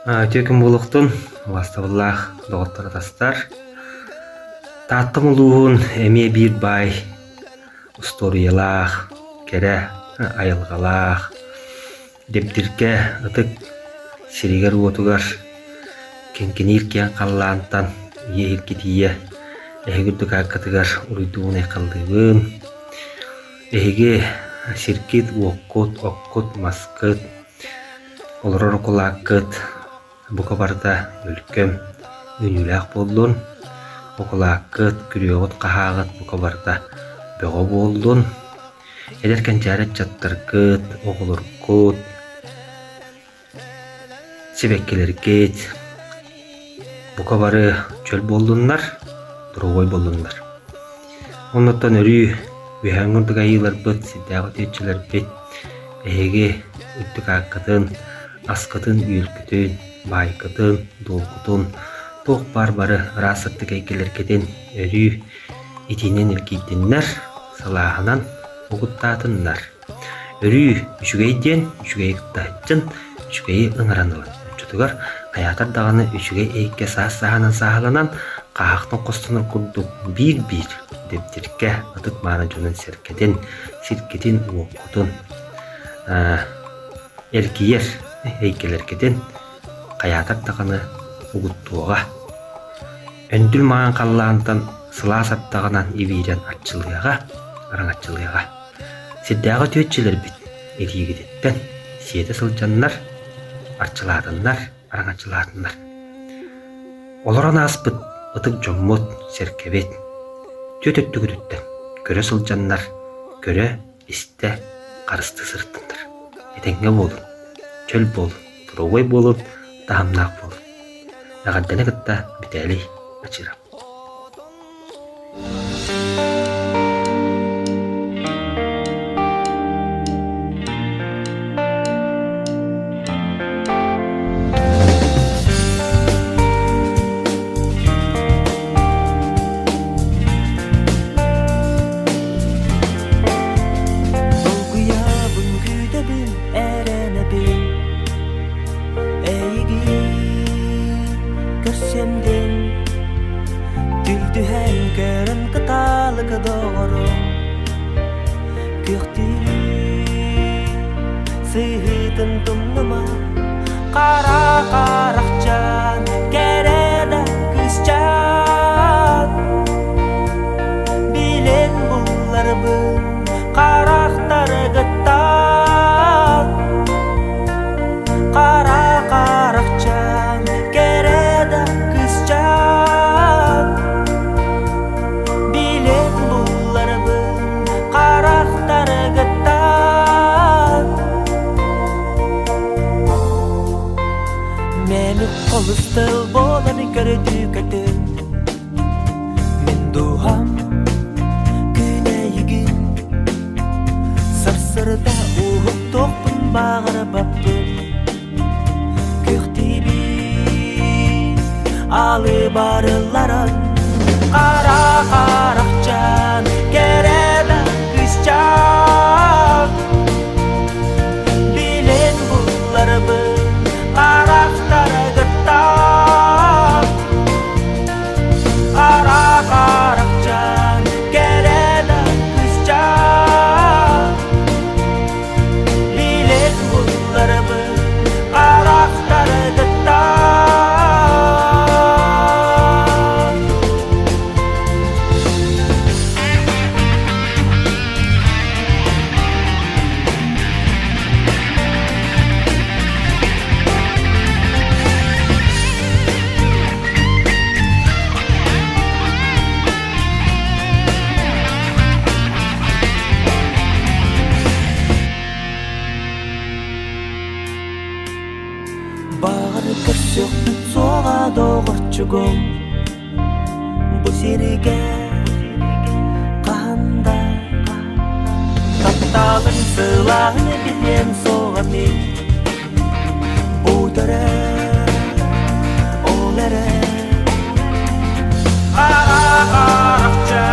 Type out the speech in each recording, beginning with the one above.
Үтүө күн буолуохтун, убаастабыллаах доҕоттор-атастар. Тааттам улууһун эмиэ биир баай устуоруйалаах, кэрэ айылҕалаах, Дэбдиргэ ытык сиригэр-уотугар киҥкиниир киэҥ халлаантан ийэ иһирги тиийэ эһиги үрдүк ааккытыгар уруйдуубун айхаллыыбын. Эһиги сиргит-уоккут, оккут-маскыт, олорор укулааккыт бука барыта өлкөм, үүнүүлээх буоллун. Укулааккыт, күрүөҕүт-хаһааҕыт бука барыта бөҕө буоллун. Эдэр кэнчээри ыччаттаргыт, оҕолоргут, сибэккилэргит бука бары чөл буоллуннар, доруобай буоллуннар. Оннуттан өрүү үөһээҥҥи курдук айыыларбыт, сирдээҕи үтүөччүлэрбит эһиги үрдүк ааккытын, аскытын-үөлгүтүн, баайгытын, дуолгутун, туох баар бары ыраас сырдык эйгэлэргитин өрүү итиинэн илгийдиннэр, сылааһынан угуттаатыннар. Өрүү үчүгэй диэн үчүгэйи кытта үчүгэйи ыҥыран ылан, оччотугар хайаатар даҕаны үчүгэй эйгэ саас-сааһынан сааһыланан, хааһахтан хостонор курдук биир-биир дэбдиргэ ытык-мааны дьонун-сэргэтин, сиргитин-уоккутун эргийэр эйгэлэргитин хайаатар даҕаны угуттуоҕа. Өндүл маҥан халлаантан сылаас аттаҕынан ибиирэн арчылыаҕа, араҥаччылыаҕа. Сирдээҕи үтүөччүлэрбит илиигититтэн сиэтэ сылдьаннар, арчылаатыннар, араҥаччылаатыннар. Олорон ааспыт ытык дьоммут, сэргэбит түөт өттүгүтүттэн көрө сылдьаннар, көрө-истэ, харыстыы сырыттыннар. Этэҥҥэ буолун, чөл буолун, туругуй буолун, таһымнаах буолун. Эҕэрдэни кытта Битээлий Ачиров. Долгуйабын күүтэбин эрэнэбин Эйигин көрсөмдүн Түл түһэн көрөн кыталык доҕорум Күөхтүүр сыһыытын тумнума Хара харахчаан кэрэ да кыысчаан Билэн булларбын харахтаргыттан Хара харахчаан кэрэ да кыысчаан Билэн булларбын харахтаргыттан Мэник холус тыл буолан көрдүү көтөн Мин дууһам күнэйигин Сарсырда уһуктуохпун баҕарбаппын Күөхтүүбүн алы барылларан Хара харахчаан кэрэ да кыысчаан Билэн булларбын харахтаргыттан Хара харахчаан кэрэ да кыысчаан Билэн булларбын харахтаргыттан Баҕар көрсүөхпүт суоҕа доҕорчугум Бу сиргэ хаһан да Тапталыҥ сылааһын билиэм суоҕа мин Бу төрө ол эрэ Харахча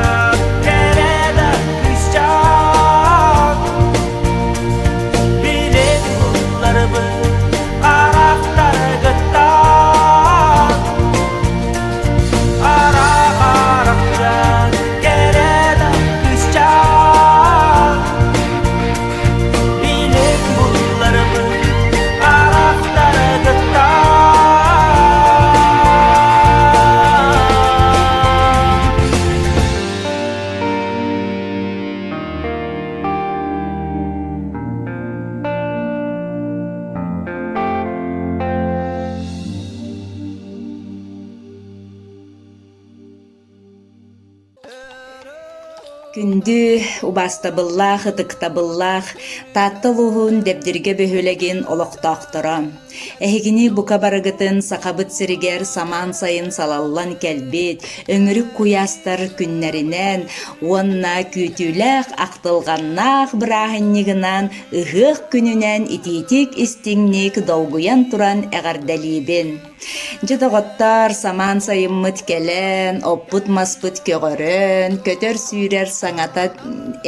кэрэ да кыысчаан Билэн булларбын харахтаргыттан. Күндү, убаастабыллаах, ытыктабыллаах Таатта улууһун Дэбдиргэ бөһүөлэгин олохтоохторо! Эһигини бука барыгытын Сахабыт сиригэр самаан сайын салаллан кэлбит өҥүрүк куйаастар күннэринэн уонна күүтүүлээх ахтылҕаннаах бырааһынньыгынан ыһыах күнүнэн итиитик-истиҥник долгуйан туран эҕэрдэлиибин! Дьэ, доҕоттоор, самаан сайыммыт кэлэн, оппут-маспыт көҕөрөн, көтөр-сүүрэр саҥата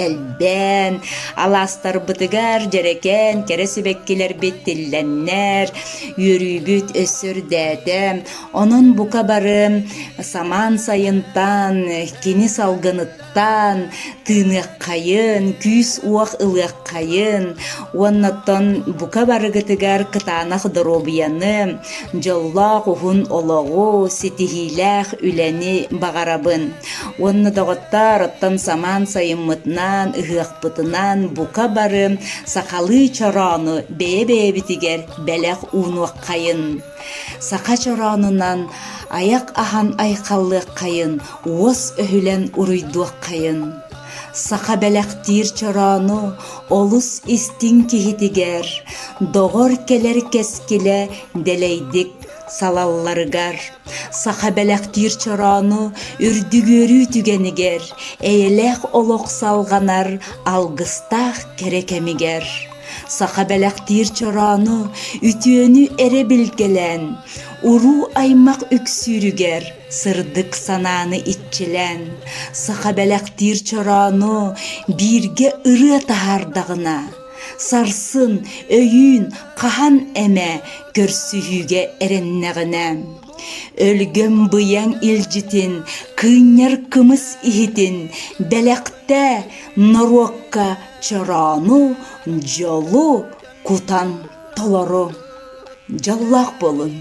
элбээн, алаастарбытыгар дьэрэкээн кэрэ сибэккилэрбит тиллэннэр, үөрүүбүт өссө үрдээтэ. Онон бука бары самаан сайынтан, кини салгыныттан Тан тыыныаххайын, күүс-уох ылыаххайын уонна оттон бука барыгытыгар кытаанах доруобуйаны, дьоллоох уһун олоҕу, ситиһиилээх үлэни баҕарабын. Уонна доҕоттоор, оттон самаан сайыммытынан, ыһыахпытынан бука бары сахалыы чороону бэйэ-бэйэбитигэр бэлэх уунуоххайын. Саха чороонунан айах аһан айхаллыаххайын, уос өһүлэн уруйдуоххайын. Саха бэлэхтиир чороону олус истиҥ киһитигэр, доҕор кэлэр кэскилэ дэлэйдик салалларыгар. Саха бэлэхтиир чороону үрдүк үөрүү түгэнигэр, эйэлээх олох салҕанар алгыстаах кэрэ кэмигэр. Саха бэлэхтиир чороону үтүөнү эрэ билгэлээн, уруу аймах үксүүрүгэр сырдык санааны иччилээн, саха бэлэхтиир чороону бииргэ ырыа таһаардаҕына, сарсын, өйүүн хаһан эмэ көрсүһүүгэ эрэннэҕинэ, өлгөм быйаҥ илдьитин, кыынньар кымыс иһитин бэлэхтээ норуокка чороону, дьолу кутан толору. Дьоллоох буолун!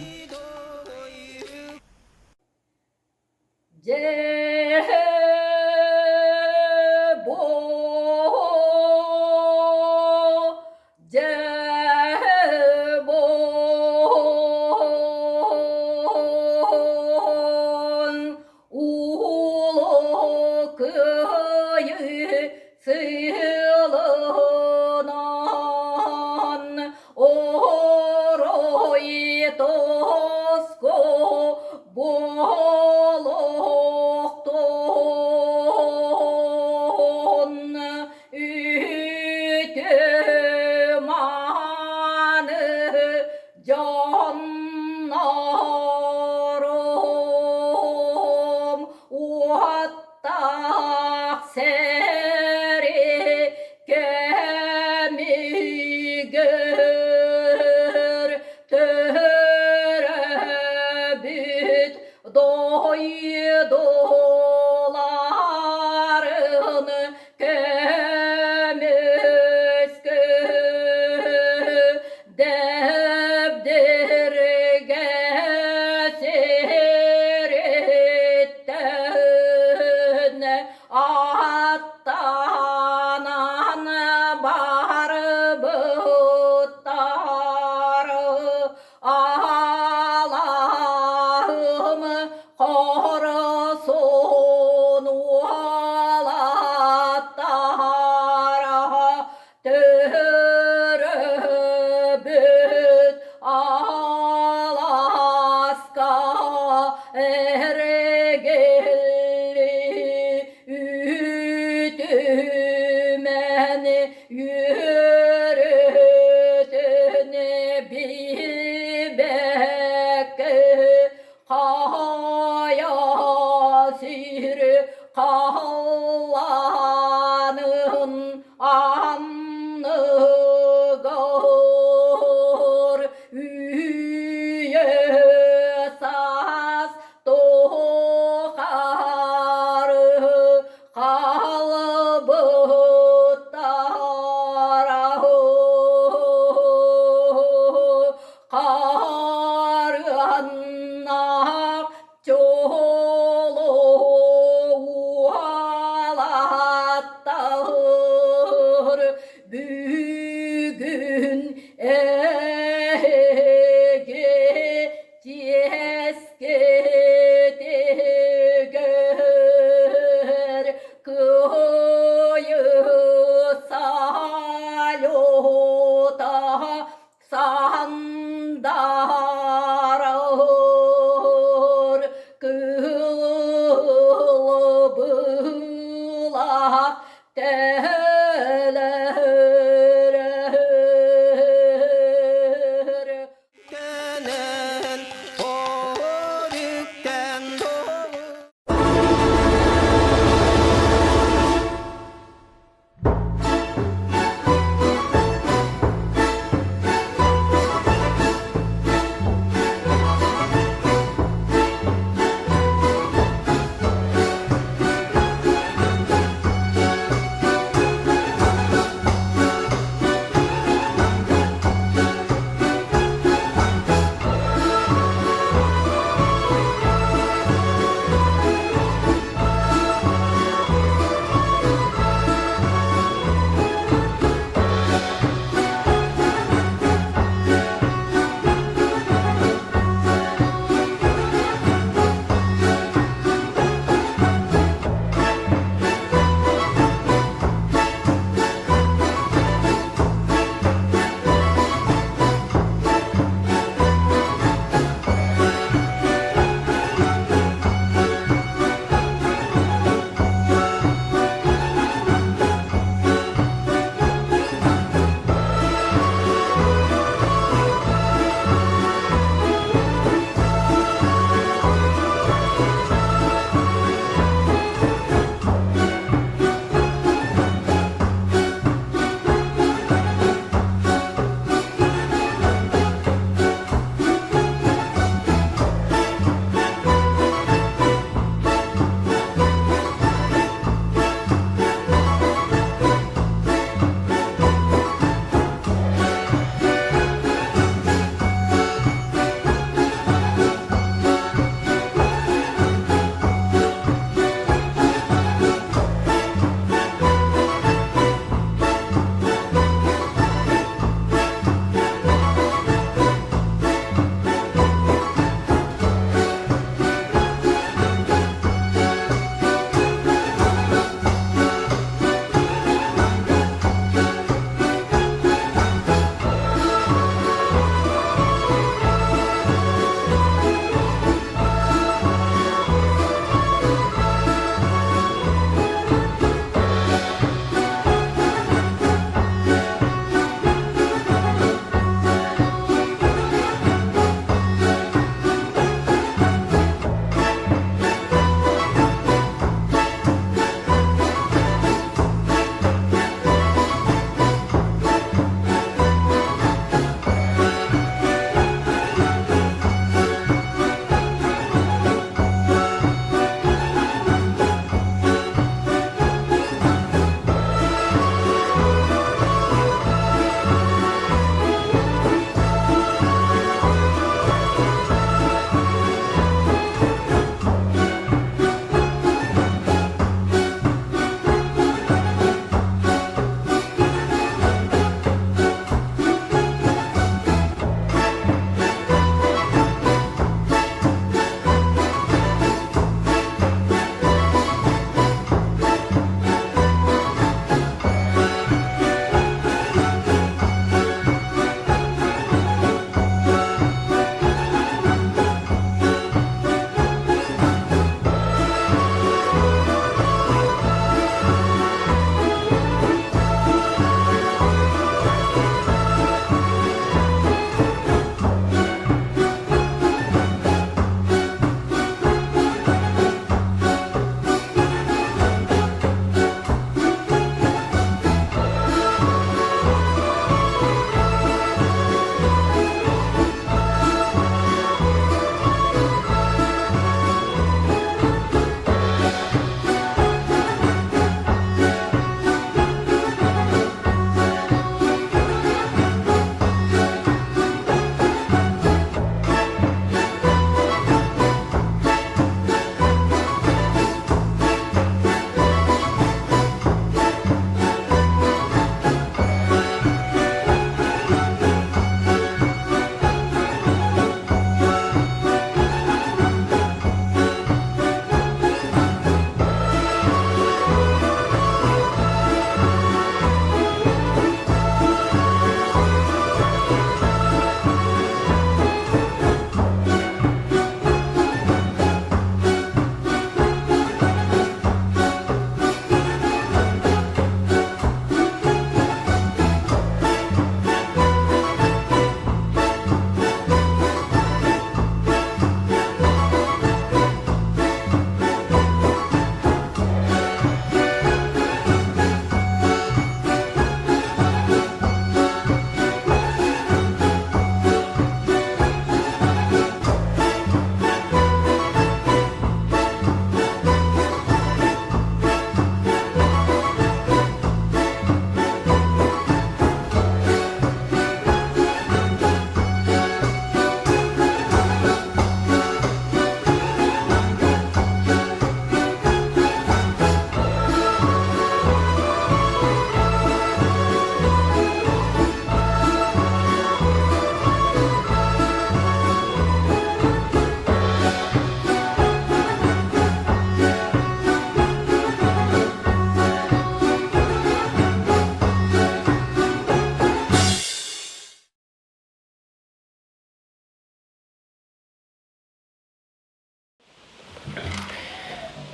Улуу Кыайыы сыылынан орой тоско буолуохтун үтүө мааны Дьоннорум уоттаах сэри кэмигэр төрөөбүт дойдуларын көмүскүү Дэбдиргэ сириттэн аттанан барбыттар Алаһым хорсун уолаттара Төрөөбүт алааска эргиллии үтүмэн үөрүүтүн билбэккэ хайа сир халлаанын анныгар үйэ саас тухары хаалбыттара Харыаннаах чолу уолаттар бүгүн эһиги чиэскитигэр кыһыл.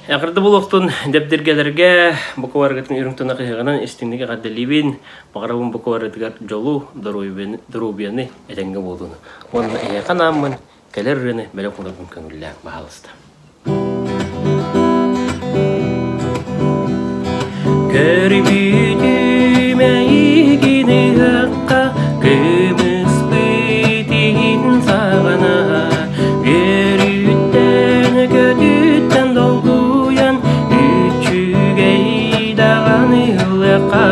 Эҕэрдэ буолуохтун дэбдиргэлэргэ бука барыгытын үрүҥ тунах ыһыаҕынан истиҥник эҕэрдэлиибин. Баҕарабын бука барытыгар дьолу, доруобуйаны, этэҥҥэ буолууну. Уонна эһиэхэ анааммын кэлэр ырыаны бэлэх уунарбын көҥүллээҥ, баһаалыста. Көрбүтүм эйигин ыһыахха кымыспыт иһин саҕана үөрүүттэн көтүттэн долгуйан үчүгэй даҕаны ылыахха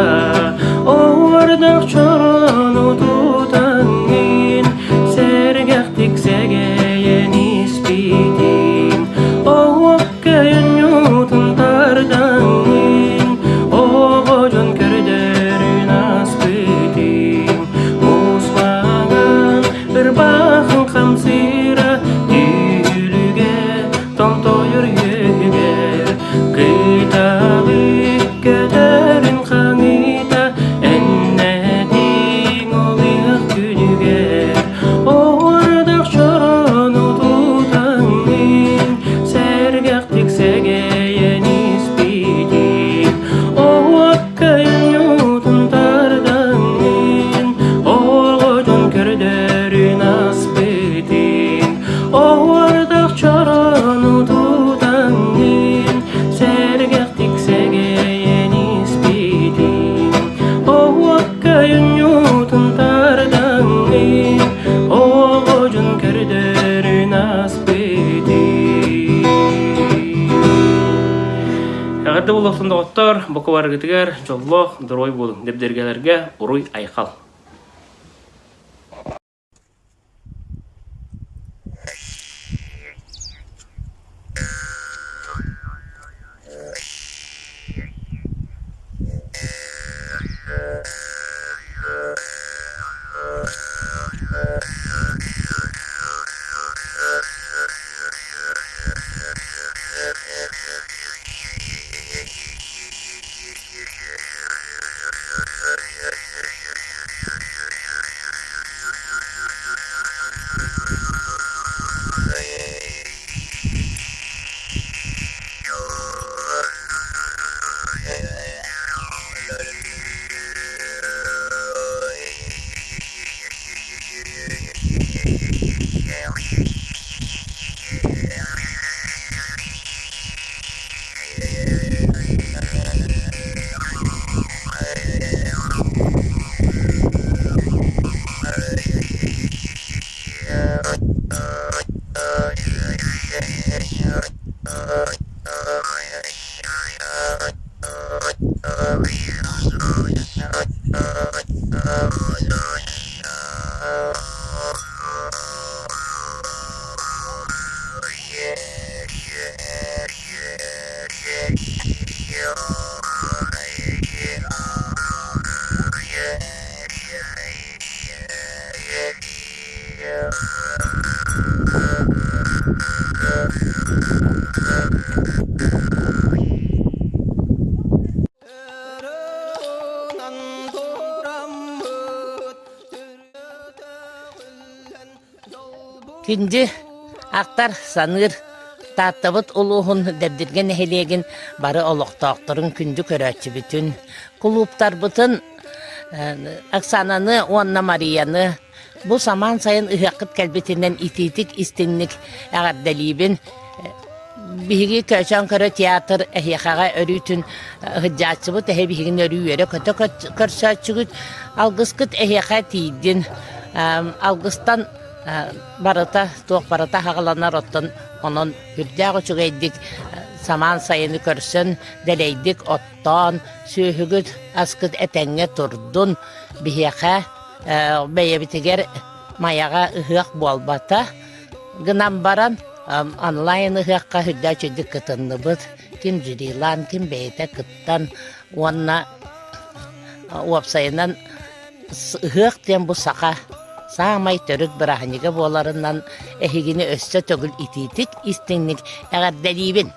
оһуордах чорону тутаҥҥын сэргэхтик сэгэйэн испитим оһуокка өнньуутун тардаҥҥын оҕо дьон көрдөрүн аспытым муус-маҥан ырбаахын хамсыыра түһүлүгэ томтойор үөһүгэр кыталык көтөрүн хаҥыыта эннэтиҥ олуйах күнүгэр оһуордах чорону тутаҥҥын сэргэхтик сэгэйэн испитим оһуокка ньуутун тардаҥҥын оҕо дьон көрдөрүн аспытын оһуордах чорону тутаҥҥын сэргэхтик сэгэйэн испитин оһуокка ньуутун тардаҥҥын оҕо дьон көрдөрүн аспытын Эҕэрдэ буолуохтун доҕоттор, бука барыгытыгар дьоллоох, доруой буолуҥ, дэбдиргэлэргэ уруй-айхал! Күндү ахтар саныыр Тааттабыт улууһун Дэбдиргэ нэһилиэгин бары олохтоохторун күндү көрөөччүбүтүн, кулууптарбытын Оксананы уонна Марияны бу самаан сайын ыһыаххыт кэлбитинэн итиитик истиҥник эҕэрдэлиибин. Биһиги Көөчөөн көрө театр эһиэхэҕэ өрүүтүн ыһыддьааччыбыт, эһи биһигини өрүү үөрэ-көтө көрсөөччүгүт. Алгыскыт эһиэхэ тиийдин. Алгыстан барыта туох барыта аһаҕаланар, оттон онон үрдээх үчүгэйдик самаан сайыны көрсөн, дэлэйдик оттоон, сүөһүгүт, аскыт этэҥҥэ турдун. Биһиэхэ бэйэбитигэр Майаҕа ыһыах буолбата. Гынан баран онлайн ыһыахха үрдээх үчүгэйдик кытынныбыт. Ким жюрилаан, ким бэйэтэ кыттан уонна уопсайынан ыһыах диэн бу саха саамай төрүт бырааһынньыга буоларынан эһигини өссө төгүл итиитик истиҥник эҕэрдэлиибин!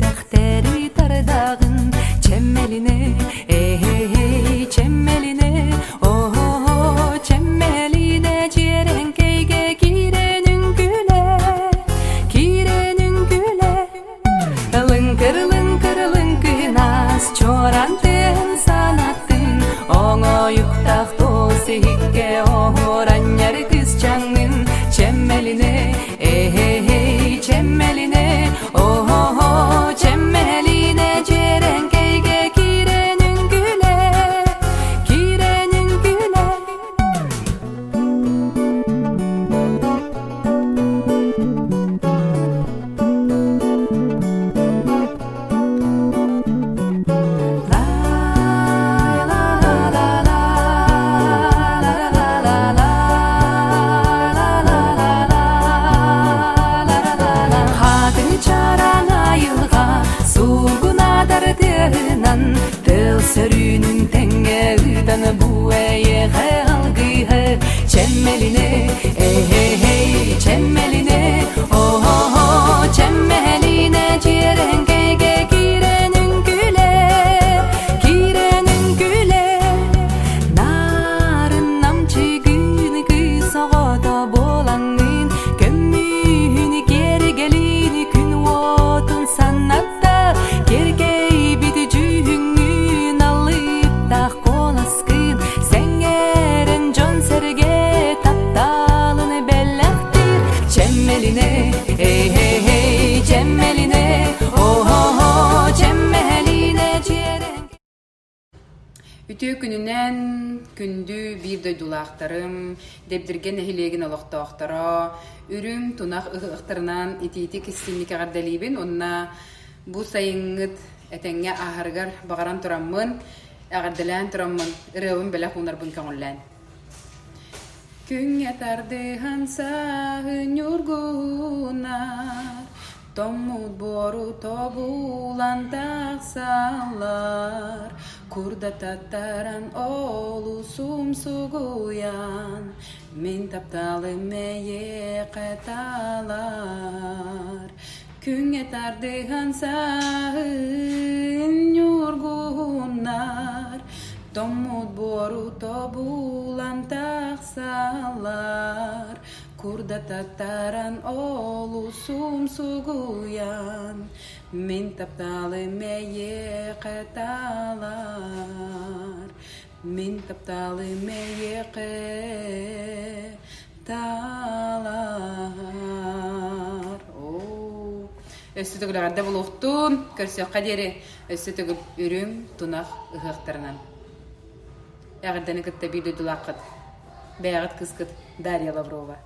Симэхтэри тардаҕын Чэмэлинэ, эй, чэмэлинэ, о чэмэлинэ Дьиэрэҥкэйгэ киирэн үҥкүүлэ, киирэн үҥкүүлэ. Лыҥкыр-лыҥкыр лыҥкынас, чуоран тыаһын санаттын, Оҥоойуктаах туос иһиккэ оһуоранньар кысчаҥҥын Чэмэлинэ, эй, чэмэлинэ, о чэмэлинэ Дьиэрэҥкэйгэ киирэн үҥкүүлэ, киирэн үҥкүүлэ. Хатыы чараҥ айылҕа суугунадар тыаһынан тыл сөрүүнүн тэҥҥэ ыытан бу эйиэхэ алгыһы чэмэлинэ эй чэмэлинэ о чэмэлинэ дьиэрэҥкэйгэ киирэн үҥкүүлэ киирэн үҥкүүлэ нарын намчыгын кыыс оҕото буолаҥҥын көмүһүн киэргэлин күн уотун санатта кэргэйбит дьүһүҥҥүн алыптаах куоласкын сэҥээрэн дьон-сэргэ тапталын бэлэхтиир чэмэлинэ эй чэмэлинэ о чэмэлинэ дьиэрэҥ Үтүө күнүнэн күндү биир дойдулаахтарым, Дэбдиргэ нэһилиэгин олохтоохторо, үрүҥ тунах ыһыахтарынан итиитик истиҥник эҕэрдэлиибин уонна бу сайыҥҥыт этэҥҥэ ааһарыгар баҕаран тураммын, эҕэрдэлээн тураммын ырыабын бэлэх уунарбын көҥүллээн. Күҥҥэ тардыһан сааһы ньургуһунар, тоҥмут буору тобулан тахсаллар, курдататтаран олус умсугуйан, мин тапталым эйиэхэ талар. Күҥҥэ тардыһан сааһын ньургуһуннар, тоҥмут буору тобулан тахсаллар, курдататтаран олус умсугуйан, мин тапталым эйиэхэ талар, мин тапталым эйиэхэ Таалар. Оо. Өссө төгүл эҕэрдэ буолуохтун. Көрсүөххэ диэри өссө төгүл үрүҥ тунах ыһыахтарынан. Эҕэрдэни кытта биир дойдулааххыт, бэйэҕит кыыскыт Дарья Лаврова.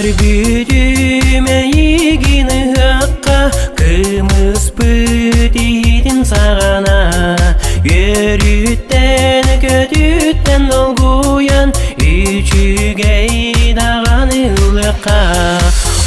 Көрбүтүм эйигин ыһыахха Кымыспыт иһитин саҕана Үөрүүттэн көтүүттэн долгуйан Үчүгэй даҕаны ылыахха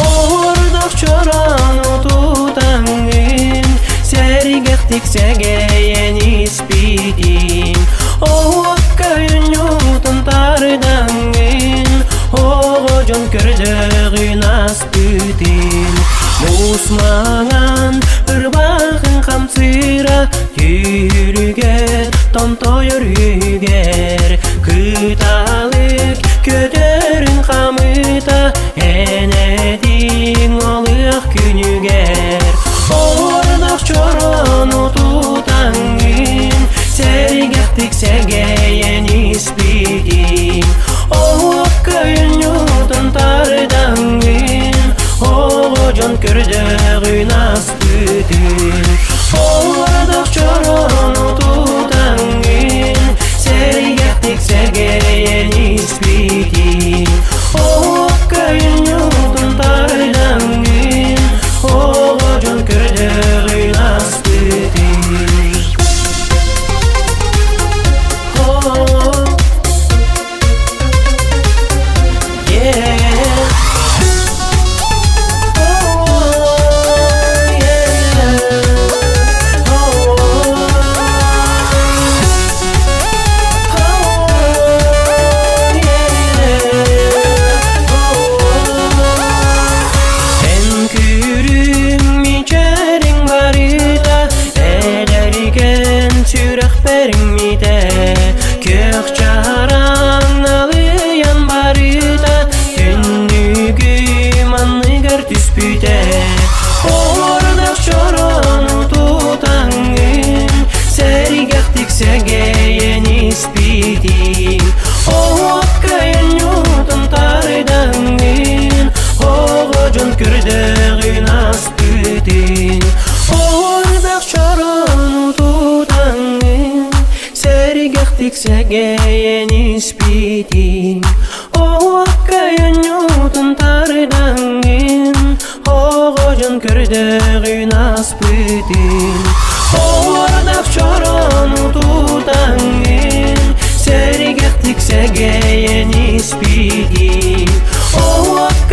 Оһордох чороон утутаҥҥын Сэргэхтик сэгэйэн испитиҥ Оһуокка үнньуутун тардаҥҥын Оҕо дьон көрдөҕүн аспытын Муус маҥан ырбаахын хамсыыра Түүрүгэр томтойор үһүгэр Кыталык көтөрүн хамыта Эн этиҥ олуох күнүгэр Оордох чорону тутаҥҥын Сэргэхтик сэгэйэн испитиҥ Оһуокка үнньуутун тардаҥҥын Оҕо дьон көрдөҕүн аспытын Оордох чорону тутаҥҥын Сэргэхтик сэгэйэн испитиҥ Оһуокка үнньуутун тардаҥҥын. сэгэйэн испитиҥ Оһуоккайынньуутун тардаҥҥын Оҕо дьон көрдөҕүн аспытын Оһуордах чорону тутаҥҥын Сэргэхтик сэгэйэн испитиҥ Оһуоккайынньуутун.